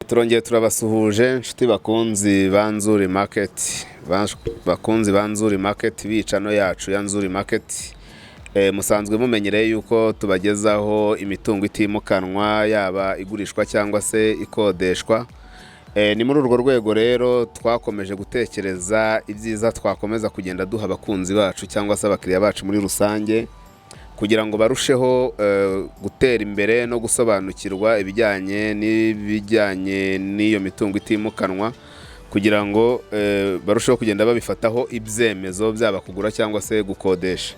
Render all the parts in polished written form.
Turongeye turabasuhuje, inshuti bakunzi ba Nzuri Market, bakunzi ba Nzuri Market, bicano yacu ya Nzuri Market. Musanzwe mumenyereye yuko tubagezaho imitungo itimukanwa, yaba igurishwa cyangwa se ikodeshwa. Ni muri urwo rwego rero twakomeje gutekereza ibyiza twakomeza kugenda duha abakunzi bacu cyangwa se abakiriya bacu muri rusange, kugira ngo barusheho gutera imbere no gusobanukirwa ibijyanye n'ibijyanye n'iyo mitungo itimukanwa, kugira ngo barusheho kugenda babifataho ibyemezo, byaba kugura cyangwa se gukodesha.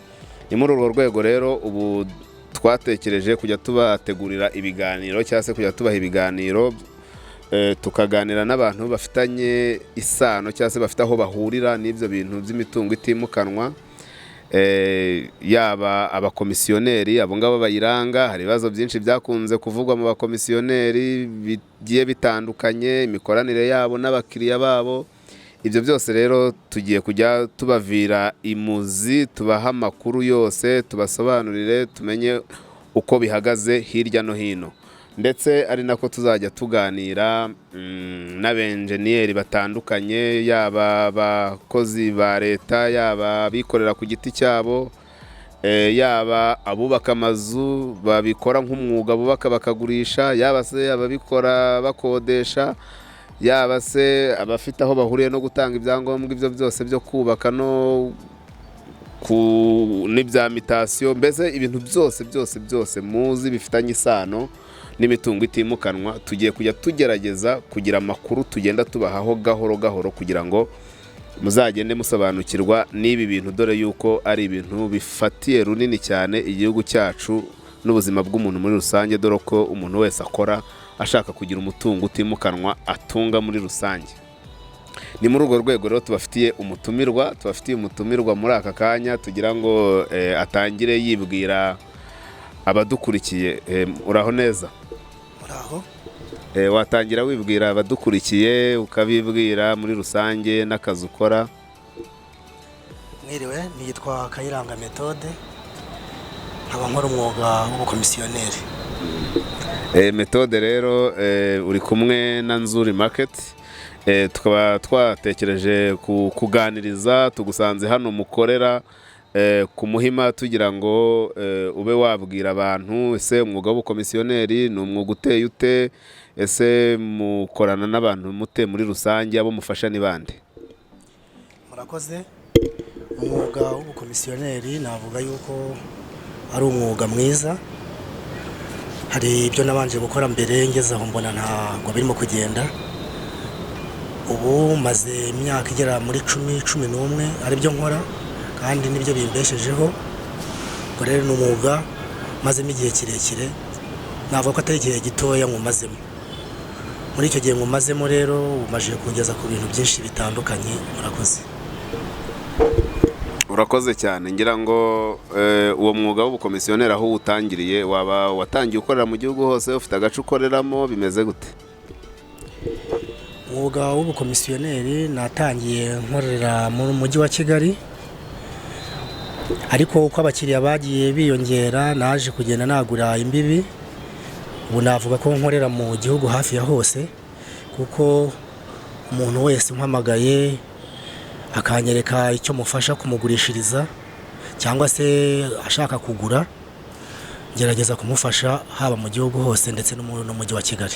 Ni muri urwo rwego rero ubu twatekereje kujya tubategurira ibiganiro cyangwa se kujya tubaha ibiganiro, tukaganira n'abantu bafitanye isano cyangwa se bafite aho bahurira n'ibyo bintu by'imitungo itimukanwa, yaba abakomisiyoneri, abo ngabo bayiranga. Hari ibibazo byinshi byakunze kuvugwa mu bakomisiyoneri bigiye bitandukanye, imikoranire yabo n'abakiriya babo. Ibyo byose rero tugiye kujya tubavira imuzi, tubaha amakuru yose, tubasobanurire, tumenye uko bihagaze hirya no hino. Ndetse ari nako tuzajya tuganira n'abenjeniyeri batandukanye, yaba abakozi ba leta, yaba abikorera ku giti cyabo, yaba abubaka amazu babikora nk'umwuga, bubaka bakagurisha, yaba se ababikora bakodesha, yaba se abafite aho bahuriye no gutanga ibyangombwa, ibyo byose byo kubaka no ku n'ibya mutation, mbese ibintu byose byose byose muzi bifitanye isano n'imitungo itimukanwa. Tugiye kujya tugerageza kugira amakuru tugenda tubahaho gahoro gahoro, kugira ngo muzagende musobanukirwa n'ibi bintu, dore yuko ari ibintu bifatiye runini cyane igihugu cyacu n'ubuzima bw'umuntu muri rusange, dore ko umuntu wese akora ashaka kugira umutungo utimukanwa atunga muri rusange. Ni muri urwo rwego rero tubafitiye umutumirwa muri aka kanya, tugira ngo atangire yibwira abadukurikiye. Uraho neza? Muraho. Watangira wibwira abadukurikiye, ukabibwira muri rusange n'akazi ukora. Mwiriwe, nitwa Kayiranga Methode, nkaba nkora umwuga w'ubukomisiyoneri. Methode rero, uri kumwe na Nzuri Market. Tukaba twatekereje kuganiriza, tugusanze hano mukorera ku Muhima, tugira ngo ube wabwira abantu: ese umwuga w'ubukomisiyoneri ni umwuga uteye ute? Ese mukorana n'abantu mute muri rusange? Abo mufasha ni bande? Murakoze. Umwuga w'ubukomisiyoneri navuga yuko ari umwuga mwiza. Hari ibyo nabanje gukora mbere, ngeze aho mbona ntabwo birimo kugenda. Ubu maze imyaka igera muri 10, 11 aribyo nkora kandi nibyo bimbeshejeho. Ubwo rero ni umwuga mazemo igihe kirekire, navuga ko atari igihe gitoya nywumazemo. Muri icyo gihe nywumazemo rero umaze kungeza ku bintu byinshi bitandukanye. Murakoze. Urakoze cyane. Ngira ngo uwo mwuga w'ubukomisiyoneri, aho uwutangiriye, waba watangiye ukorera mu gihugu hose, ufite agace ukoreramo, bimeze gute? Umwuga w'ubukomisiyoneri natangiye nkorera mu mujyi wa Kigali, ariko uko abakiriya bagiye biyongera naje kugenda nagura imbibi. Ubu navuga ko nkorera mu gihugu hafi ya hose, kuko umuntu wese umpamagaye akanyereka icyo mufasha kumugurishiriza cyangwa se ashaka kugura, ngerageza kumufasha haba mu gihugu hose ndetse no mu n'umujyi wa Kigali.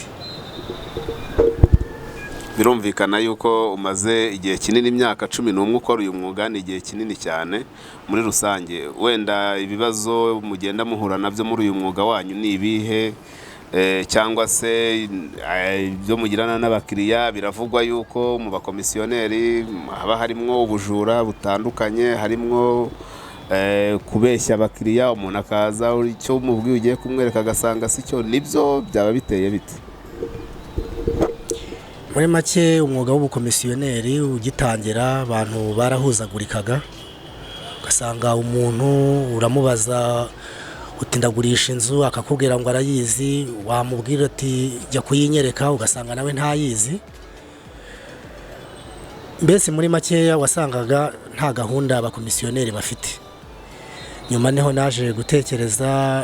Birumvikana yuko umaze igihe kinini, imyaka 11 ukora uyu mwuga ni igihe kinini cyane muri rusange. Wenda ibibazo mugenda muhura nabyo muri uyu mwuga wanyu ni ibihe? Cyangwa se ibyo mugirana n'abakiriya? Biravugwa yuko mu bakomisiyoneri haba harimwo ubujura butandukanye, harimwo kubeshya abakiriya, umuntu akaza icyo umubwiye ugiye kumwereka agasanga si cyo. Nibyo byaba biteye bite? Muri make, umwuga w'ubukomisiyoneri ugitangira abantu barahuzagurikaga, ugasanga umuntu uramubaza uti: "Ndagurisha inzu", akakubwira ngo arayizi, wamubwira ati: "Jya kuyinyereka", ugasanga nawe ntayizi. Mbese muri makeya wasangaga nta gahunda abakomisiyoneri bafite. Nyuma niho naje gutekereza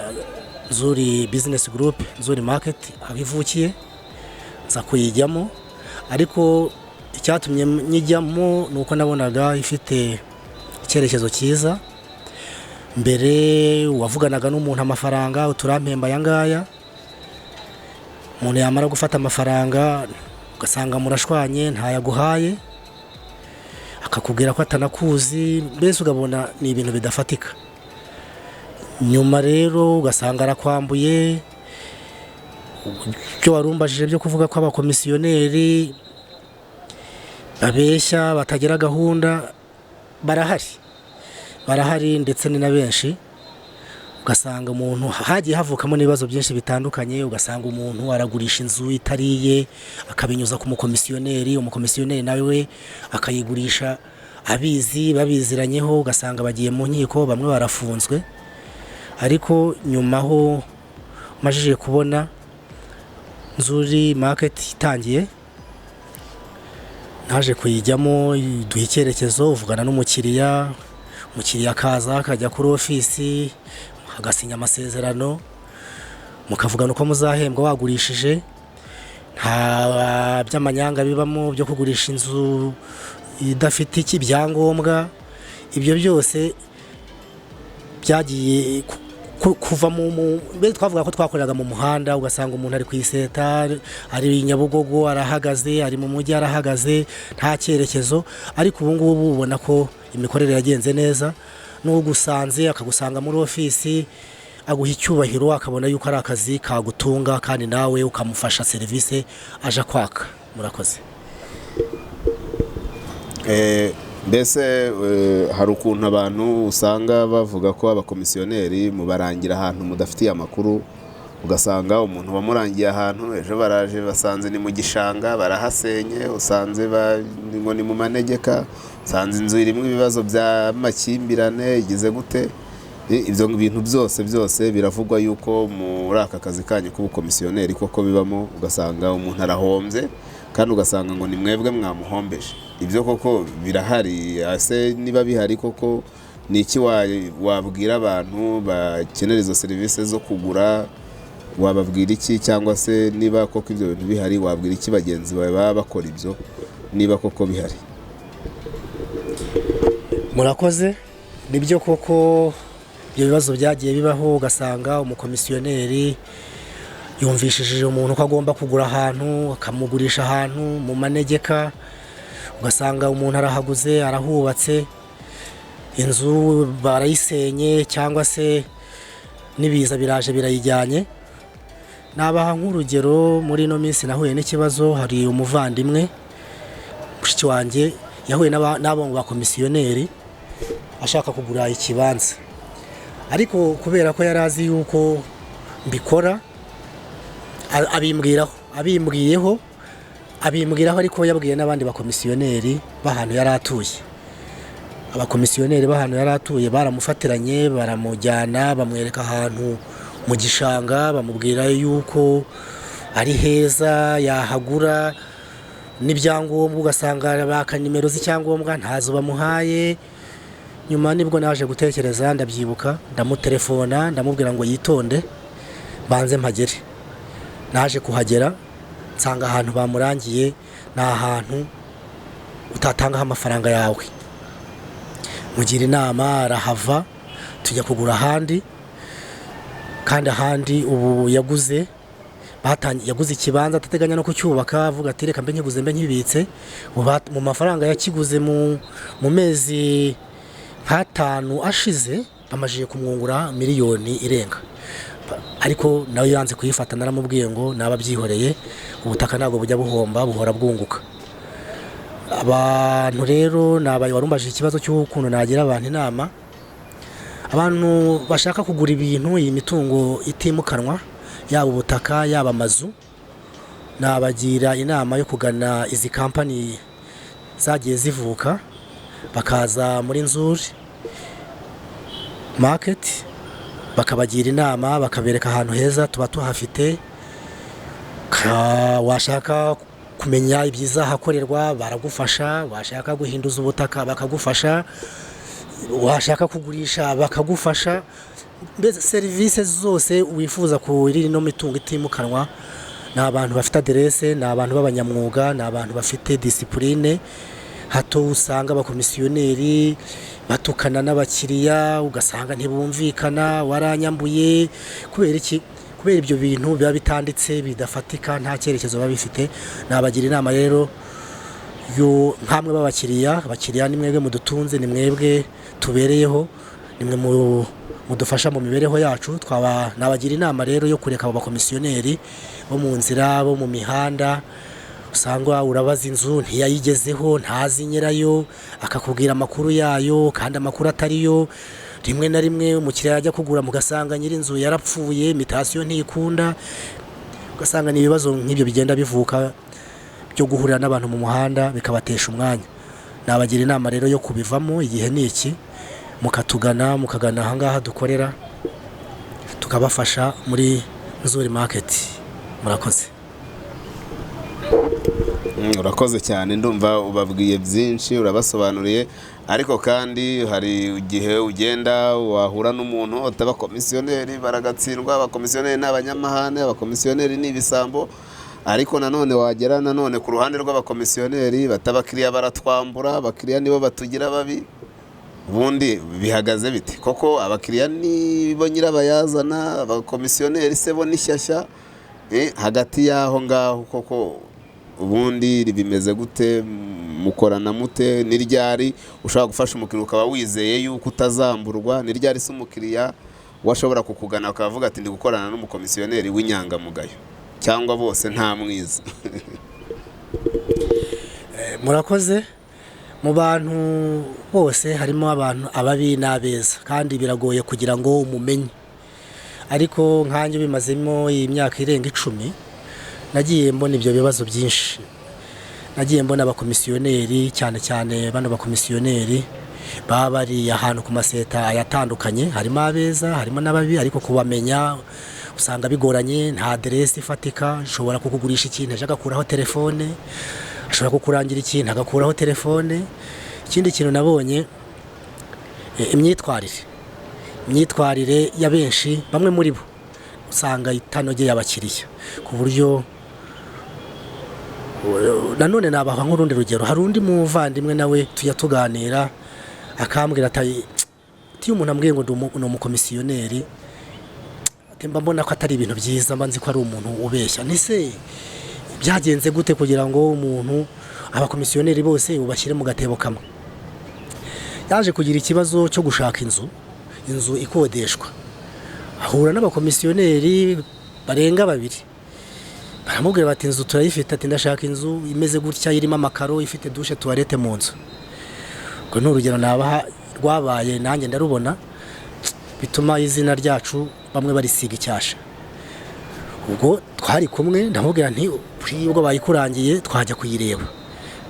Nzuri Business Group, Nzuri Market aho ivukiye. Nza kuyijyamo, ariko icyatumye nyijyamo ni uko nabonaga ifite icyerekezo cyiza. Mbere wavuganaga n'umuntu amafaranga, uturampemba aya ngaya, umuntu yamara gufata amafaranga ugasanga murashwanye, ntayaguhaye, akakubwira ko atanakuzi, mbese ugabona ni ibintu bidafatika. Nyuma rero ugasanga arakwambuye. Ibyo warumbajije byo kuvuga ko abakomisiyoneri babeshya, batagira gahunda, barahari, barahari ndetse ni na benshi. Ugasanga umuntu hagiye havukamo n'ibibazo byinshi bitandukanye, ugasanga umuntu aragurisha inzu itariye akabinyuza ku mukomisiyoneri, umukomisiyoneri nawe akayigurisha abizi, babiziranyeho, ugasanga bagiye mu nkiko, bamwe barafunzwe. Ariko nyuma ho majije kubona Nzuri Market itangiye, naje kuyijyamo, iduha icyerekezo, uvugana n'umukiriya, umukiriya akaza akajya kuri ofisi agasinya amasezerano, mukavugana uko muzahembwa wagurishije, nta by'amanyanga bibamo byo kugurisha inzu idafite iki ibyangombwa. Ibyo byose byagiye kuva mu mbere twavuga ko twakoreraga mu muhanda, ugasanga umuntu ari ku iseta, ari Nyabugogo arahagaze, ari mu mujyi arahagaze, nta cyerekezo. Ariko ubu ngubu ubona ko imikorere yagenze neza, n'ugusanze akagusanga muri ofisi aguha icyubahiro, akabona yuko ari akazi kagutunga, kandi nawe ukamufasha serivisi aje kwaka. Murakoze. Mbese hari ukuntu abantu usanga bavuga ko abakomisiyoneri mubarangira ahantu mudafitiye amakuru, ugasanga umuntu wamurangiye ahantu ejo baraje basanze ni mu gishanga barahasenye, usanze ngo ni mu manegeka, usanze inzu irimo ibibazo by'amakimbirane, igize gute. Ibyo bintu byose byose biravugwa yuko muri aka kazi kanyu k'ubukomisiyoneri koko bibamo, ugasanga umuntu arahombye kandi ugasanga ngo ni mwebwe mwamuhombeje. Ibyo koko birahari? Ese niba bihari koko ni iki wabwira abantu bakenera izo serivisi zo kugura? Wababwira iki? Cyangwa se niba koko ibyo bintu bihari, wabwira iki bagenzi bawe baba bakora ibyo, niba koko bihari? Murakoze. Nibyo koko ibyo bibazo byagiye bibaho, ugasanga umukomisiyoneri yumvishije umuntu ko agomba kugura ahantu, akamugurisha ahantu mu manegeka, ugasanga umuntu arahaguze, arahubatse, inzu barayisenye cyangwa se n'ibiza biraje birayijyanye. Nabaha nk'urugero, muri ino minsi nahuye n'ikibazo, hari umuvandimwe mushiki wanjye yahuye n'abo bakomisiyoneri ashaka kugura ikibanza, ariko kubera ko yari azi yuko mbikora abimbwiraho, ariko yabwiye n'abandi bakomisiyoneri b'ahantu yari atuye. Abakomisiyoneri b'ahantu yari atuye baramufatiranye, baramujyana, bamwereka ahantu mu gishanga, bamubwira yuko ari heza yahagura n'ibyangombwa, ugasanga baka nimero z'icyangombwa ntazo bamuhaye. Nyuma nibwo naje gutekereza, ndabyibuka, ndamutelefona, ndamubwira ngo yitonde banze mpagere. Naje kuhagera nsanga ahantu bamurangiye ni ahantu utatangaho amafaranga yawe. Mugira inama arahava, tujya kugura ahandi, kandi ahandi ubu yaguze yaguze ikibanza atateganya no kucyubaka, avuga ati reka mbe nkiguze mbe nkibitse. Mu mafaranga yakiguze mu mezi nk'atanu ashize bamajije kumwungura miliyoni irenga, ariko nawe yanze kuyifata. Naramubwiye ngo naba abyihoreye, ubutaka ntabwo bujya buhomba, buhora bwunguka. Abantu rero nabaye warumbajije ikibazo cy'ukuntu nagira abantu inama, abantu bashaka kugura ibintu, iyi mitungo itimukanwa, yaba ubutaka yaba amazu, nabagira inama yo kugana izi kampani zagiye zivuka, bakaza muri Nzuri Market bakabagira inama, bakabereka ahantu heza tuba tuhafite. Washaka kumenya ibyizahakorerwa baragufasha, washaka guhinduza ubutaka bakagufasha, washaka kugurisha bakagufasha, mbese serivisi zose wifuza kuri ino mitungo itimukanwa Ni abantu bafite aderese, ni abantu b'abanyamwuga, ni abantu bafite disipurine. Hato usanga abakomisiyoneri batukana n'abakiriya, ugasanga ntibumvikana, waranyambuye. Kubera iki? Kubera ibyo bintu biba bitanditse, bidafatika, nta cyerekezo biba bifite. Nabagira inama rero yo nkamwe b'abakiriya, abakiriya ni mwebwe mudutunze, ni mwebwe tubereyeho, ni mwe mudufasha mu mibereho yacu. Twaba nabagira inama rero yo kureka abo bakomisiyoneri bo mu nzira, bo mu mihanda, usanga urabaza inzu ntiyayigezeho, ntazi nyirayo, akakubwira amakuru yayo kandi amakuru atariyo. Rimwe na rimwe umukiriya yajya kugura mugasanga nyir'inzu yarapfuye, mitasiyo ntikunda, ugasanga ni ibibazo nk'ibyo bigenda bivuka byo guhurira n'abantu mu muhanda bikabatesha umwanya. Nabagira inama rero yo kubivamo, igihe ni iki, mukatugana, mukagana ahangaha dukorera, tukabafasha muri Nzuri Market. Murakoze. Urakoze cyane, ndumva ubabwiye byinshi, urabasobanuriye. Ariko kandi hari igihe ugenda wahura n'umuntu atabakomisiyoneri baragatsindwa, abakomisiyoneri ni abanyamahane, abakomisiyoneri ni ibisambo. Ariko nanone wagera nanone ku ruhande rw'abakomisiyoneri batabakiriya baratwambura, abakiriya nibo batugira babi. Ubundi bihagaze bite koko? Abakiriya nibo nyirabayazana, abakomisiyoneri se bo ni shyashya? Hagati y'aho ngaho koko ubundi bimeze gute? Mukorana mute? Ni ryari ushobora gufasha umukiriya ukaba wizeye yuko utazamburwa? Ni ryari se umukiriya washobora kukugana akavuga ati ndi gukorana n'umukomisiyoneri w'inyangamugayo, cyangwa bose nta mwiza? Murakoze. Mu bantu bose harimo abantu ababi n'abeza, kandi biragoye kugira ngo umumenye. Ariko nkanjye bimazemo imyaka irenga 10, nagiye mbona ibyo bibazo byinshi. Nagiye mbona abakomisiyoneri, cyane cyane bano bakomisiyoneri baba bari ahantu ku maseta ayatandukanye, harimo abeza harimo n'ababi, ariko kubamenya usanga bigoranye. Nta aderesi ifatika, ashobora kukugurisha ikintu ejo agakuraho telefone, ashobora kukurangira ikintu agakuraho telefone. Ikindi kintu nabonye, imyitwarire ya benshi, bamwe muri bo usanga itanogeye abakiriya, ku buryo nanone nabaha nk'urundi rugero. Hari undi muvandimwe nawe tujya tuganira, akambwira ati iyo umuntu ambwiye ngo ni umukomisiyoneri, ati mba mbona ko atari ibintu byiza, mba nzi ko ari umuntu ubeshya. Nise byagenze gute kugira ngo umuntu abakomisiyoneri bose ubashyire mu gatebo kamwe? Yaje kugira ikibazo cyo gushaka inzu, inzu ikodeshwa, ahura n'abakomisiyoneri barenga 2, baramubwira bati inzu turayifite, ati ndashaka inzu imeze gutya, irimo amakaro, ifite dushe, tuwarete mu nzu. Ubwo ni urugero nabaha rwabaye, nanjye ndarubona, bituma izina ryacu bamwe barisiga icyasha. Ubwo twari kumwe ndamubwira nti ubwo bayikurangiye twajya kuyireba.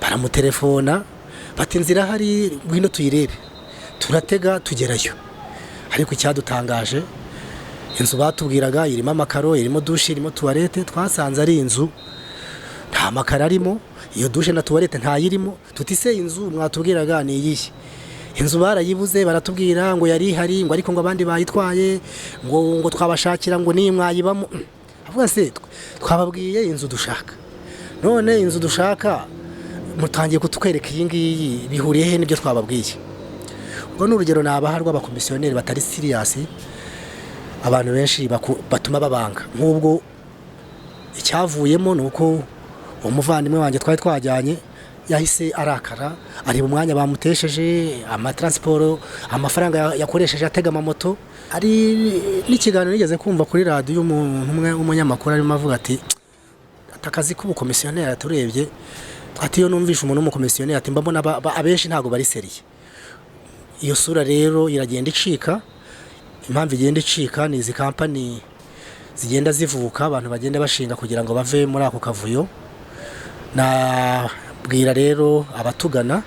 Baramutelefona bati inzira hari, ngwino tuyirebe. Turatega tugerayo, ariko icyadutangaje, inzu batubwiraga irimo amakaro, irimo dushe, irimo tuwarete, twasanze ari inzu nta makaro arimo, iyo dushe na tuwarete ntayirimo. Tuti se inzu mwatubwiraga ni iyihe? Inzu barayibuze, baratubwira ngo yari ihari, ngo ariko ngo abandi bayitwaye, ngo twabashakira ngo ni mwayibamo. Avuga se twababwiye inzu dushaka, none inzu dushaka mutangiye kutwereka iyi ngiyi, bihuriye he n'ibyo twababwiye? Ubwo ni urugero nabaha rw'abakomisiyoneri batari serious, abantu benshi batuma babanga. Nk'ubwo icyavuyemo ni uko umuvandimwe wanjye twari twajyanye yahise arakara, areba umwanya bamutesheje, amatransport, amafaranga yakoresheje atega amamoto. Hari n'ikiganiro nigeze kumva kuri radiyo, umuntu umwe w'umunyamakuru arimo avuga ati akazi k'ubukomisiyoneri aturebye, ati iyo numvishe umuntu w'umukomisiyoneri ati mbona abenshi ntabwo bari seriye. Iyo sura rero iragenda icika. Impamvu igenda icika ni izi kampani zigenda zivuka, abantu bagenda bashinga kugira ngo bave muri ako kavuyo. Nabwira rero abatugana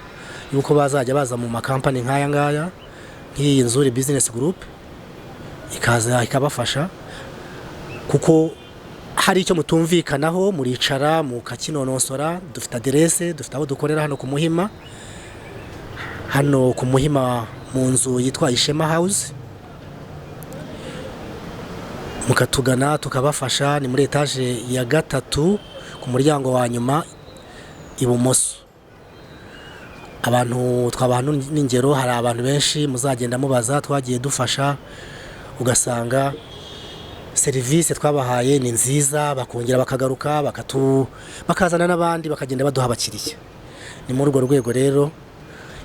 yuko bazajya baza mu makampani nk'aya ngaya, nk'iyi Nzuri Business Group, ikaza ikabafasha, kuko hari icyo mutumvikanaho muricara mukakinonosora. Dufite aderese, dufite aho dukorera hano ku Muhima, hano ku Muhima mu nzu yitwa Ishema House. Mukatugana tukabafasha. Ni muri etaje ya gatatu ku muryango wa nyuma ibumoso. Abantu twabaha n'ingero, hari abantu benshi muzagenda mubaza twagiye dufasha, ugasanga serivisi twabahaye ni nziza, bakongera bakagaruka, bakazana n'abandi, bakagenda baduha abakiriya. Ni muri urwo rwego rero,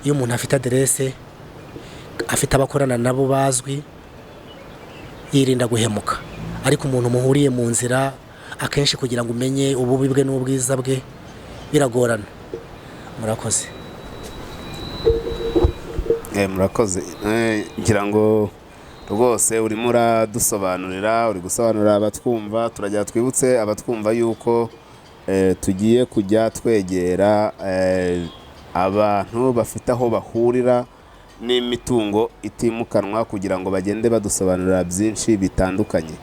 iyo umuntu afite aderese, afite abakorana nabo bazwi, yirinda guhemuka. Ariko umuntu muhuriye mu nzira, akenshi kugira ngo umenye ububi bwe n'ubwiza bwe biragorana. Murakoze. Murakoze. Ngira ngo rwose urimo uradusobanurira, uri gusobanurira abatwumva. Turajya twibutse abatwumva yuko tugiye kujya twegera abantu bafite aho bahurira n'imitungo itimukanwa kugira ngo bagende badusobanurira byinshi bitandukanye.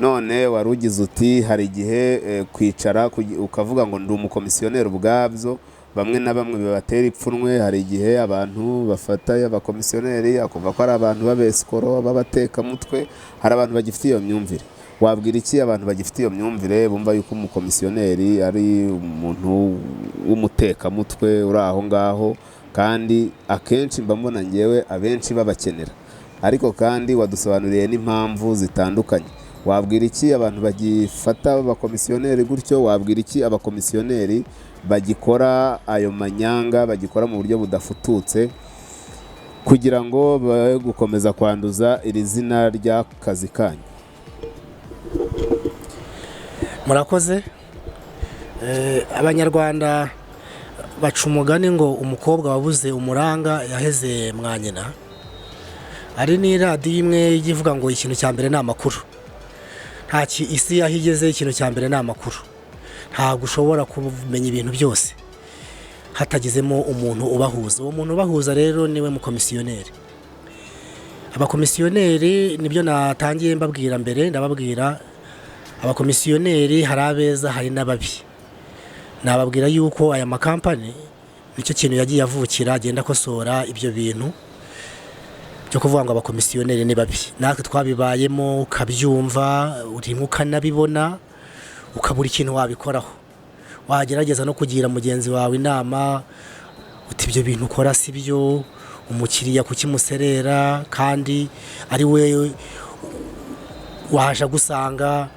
None wari ugize uti hari igihe kwicara ukavuga ngo ndi umukomisiyoneri, ubwabyo bamwe na bamwe bibatera ipfunwe. Hari igihe abantu bafata abakomisiyoneri akumva ko ari abantu b'abesikoro, b'abatekamutwe. Hari abantu bagifite iyo myumvire. Wabwira iki abantu bagifite iyo myumvire, bumva yuko umukomisiyoneri ari umuntu w'umutekamutwe uri aho ngaho? Kandi akenshi mba mbona ngewe abenshi babakenera, ariko kandi wadusobanuriye n'impamvu zitandukanye. Wabwira iki abantu bagifata abakomisiyoneri gutyo? Wabwira iki abakomisiyoneri bagikora ayo manyanga, bagikora mu buryo budafututse, kugira ngo babe gukomeza kwanduza iri zina ry'akazi kanyu? Murakoze. Abanyarwanda baca umugani ngo umukobwa wabuze umuranga yaheze mwa nyina. Hari n'iradiyo imwe ijya ivuga ngo ikintu cya mbere ni amakuru. Nta isi aho igeze, ikintu cya mbere ni amakuru. Ntabwo ushobora kumenya ibintu byose hatagizemo umuntu ubahuza. Uwo muntu ubahuza rero niwe mukomisiyoneri. Abakomisiyoneri, nibyo natangiye mbabwira mbere, ndababwira abakomisiyoneri hari abeza, hari n'ababi. Nababwira yuko aya makampani nicyo kintu yagiye avukira, agenda akosora ibyo bintu byo kuvuga ngo abakomisiyoneri ni babi. Natwe twabibayemo, ukabyumva rimwe ukanabibona, ukabura ikintu wabikoraho. Wagerageza no kugira mugenzi wawe inama uti ibyo bintu ukora si byo, umukiriya kukimuserera kandi ari we waje agusanga,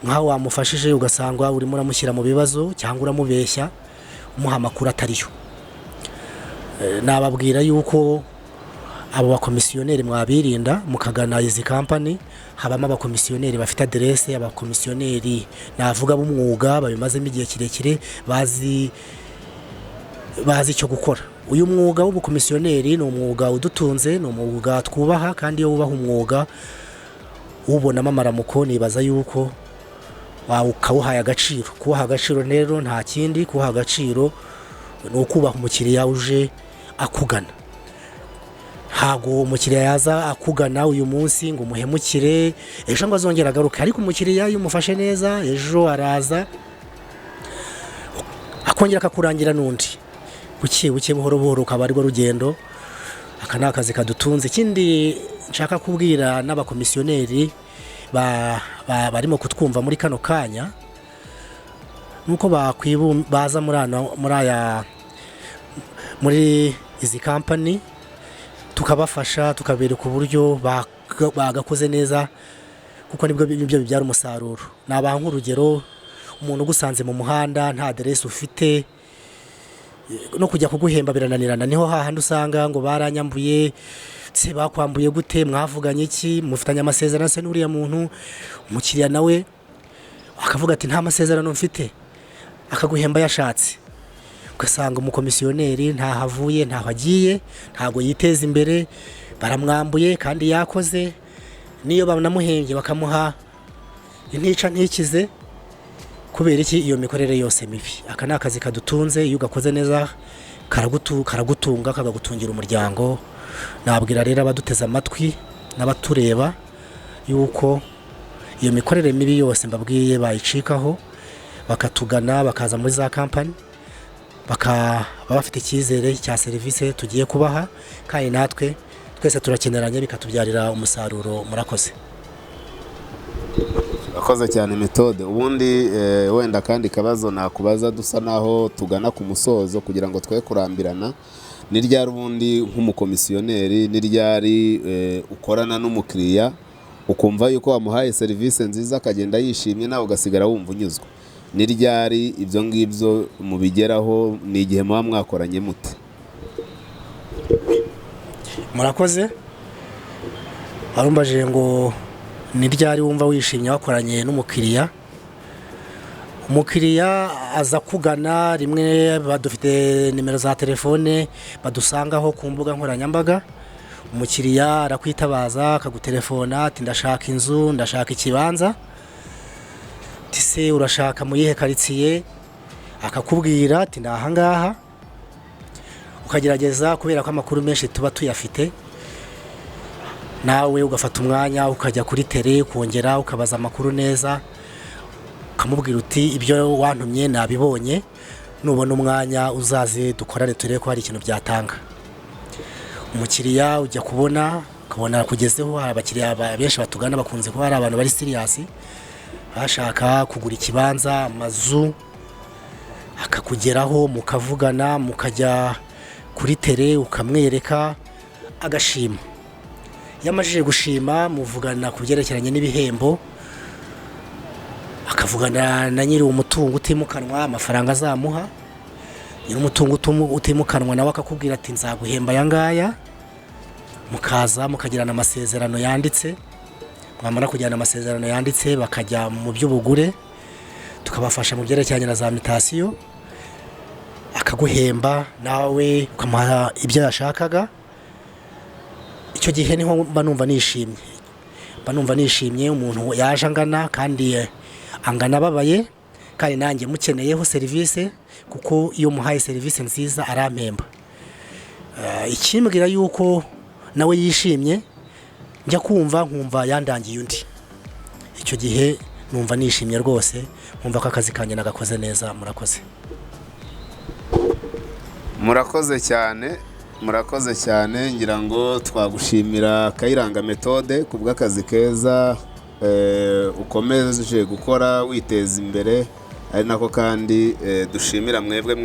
nkaho wamufashije, ugasanga urimo uramushyira mu bibazo cyangwa uramubeshya umuha amakuru atariyo. Nababwira yuko abo bakomisiyoneri mwabirinda, mukagana izi kampani. Habamo abakomisiyoneri bafite aderese, abakomisiyoneri navuga b'umwuga, babimazemo igihe kirekire, bazi icyo gukora. Uyu mwuga w'ubukomisiyoneri ni umwuga udutunze, ni umwuga twubaha, kandi iyo wubaha umwuga ubonamo amaramuko, nibaza yuko ukawuhaye agaciro. Kuwuha agaciro rero nta kindi, kuwuha agaciro ni ukubaha umukiriya uje akugana. Ntabwo umukiriya yaza akugana uyu munsi ngo umuhemukire, ejo ngo azongere agaruke. Ariko umukiriya iyo umufashe neza, ejo araza akongera akakurangira n'undi, buke buke, buhoro buhoro, ukaba arirwo rugendo. Aka ni akazi kadutunze. Ikindi nshaka kubwira n'abakomisiyoneri barimo kutwumva muri kano kanya, nuko baza muri izi kampani, tukabafasha, tukabereka uburyo bagakoze neza, kuko nibwo nibyo bibyara umusaruro. Nabaha nk'urugero, umuntu ugusanze mu muhanda nta aderesi ufite, no kujya kuguhemba birananirana. Niho hahandi usanga ngo baranyambuye. Se bakwambuye gute? Mwavuganye iki? Mufitanye amasezerano se n'uriya muntu? Umukiriya nawe akavuga ati nta masezerano mfite, akaguhemba yashatse. Ugasanga umukomisiyoneri ntaho avuye, ntaho agiye, ntabwo yiteza imbere, baramwambuye kandi yakoze. Niyo banamuhembye bakamuha intica ntikize. Kubera iki? Iyo mikorere yose mibi. Aka ni akazi kadutunze, iyo ugakoze neza karagutunga, kakagutungira umuryango. Nabwira rero abaduteze amatwi n'abatureba yuko iyo mikorere mibi yose mbabwiye bayicikaho, bakatugana, bakaza muri za kampani, bakaba bafite icyizere cya serivisi tugiye kubaha, kandi natwe twese turakeneranye, bikatubyarira umusaruro. Murakoze. Urakoze cyane, Methode. Ubundi wenda kandi kabazo nakubaza, dusa naho tugana ku musozo kugira ngo twe kurambirana, ni ryari ubundi nk'umukomisiyoneri, ni ryari ukorana n'umukiriya ukumva yuko wamuhaye serivisi nziza, akagenda yishimye, nawe ugasigara wumva unyuzwe? Ni ryari ibyo ngibyo mubigeraho? Ni igihe muba mwakoranye mute? Murakoze. Warumbajije ngo ni ryari wumva wishimye wakoranye n'umukiriya. Umukiriya aza kugana rimwe, badufite nimero za telefone badusangaho ku mbuga nkoranyambaga. Umukiriya arakwitabaza, akagutelefona ati: "Ndashaka inzu, ndashaka ikibanza." Ati: "Se urashaka mu yihe karitsiye?" Akakubwira ati: "Ni ahangaha." Ukagerageza, kubera ko amakuru menshi tuba tuyafite, nawe ugafata umwanya ukajya kuri terrain, ukongera ukabaza amakuru neza, ukamubwira uti: "Ibyo wantumye nabibonye, nubona umwanya uzaze dukorane, turebe ko hari ikintu byatanga." Umukiriya ujya kubona ukabona kugezeho. Hari abakiriya benshi batugana bakunze kuba ari abantu bari serious, bashaka kugura ikibanza, amazu, akakugeraho, mukavugana, mukajya kuri terrain, ukamwereka, agashima. Iyo amajije gushima, muvugana ku byerekeranye n'ibihembo, akavugana na nyiri umutungo utimukanwa amafaranga azamuha. Nyiri umutungo utimukanwa nawe akakubwira ati: "Nzaguhemba aya ngaya." Mukaza mukagirana amasezerano yanditse. Mwamara kugirana amasezerano yanditse, bakajya mu by'ubugure, tukabafasha mu byerekeranye na za mutation, akaguhemba, nawe ukamuha ibyo yashakaga. Icyo gihe niho mba numva nishimye, mba numva nishimye. Umuntu yaje angana kandi angana ababaye, kandi nanjye mukeneyeho serivisi, kuko iyo muhaye serivisi nziza arampemba. Ikimbwira yuko nawe yishimye, njya kumva nkumva yandangiye undi. Icyo gihe numva nishimye rwose, nkumva ko akazi kanjye nagakoze neza. Murakoze. Murakoze cyane, murakoze cyane. Ngira ngo twagushimira, Kayiranga Methode, ku bw'akazi keza ukomeje gukora witeza imbere, ari nako kandi dushimira mwebwe.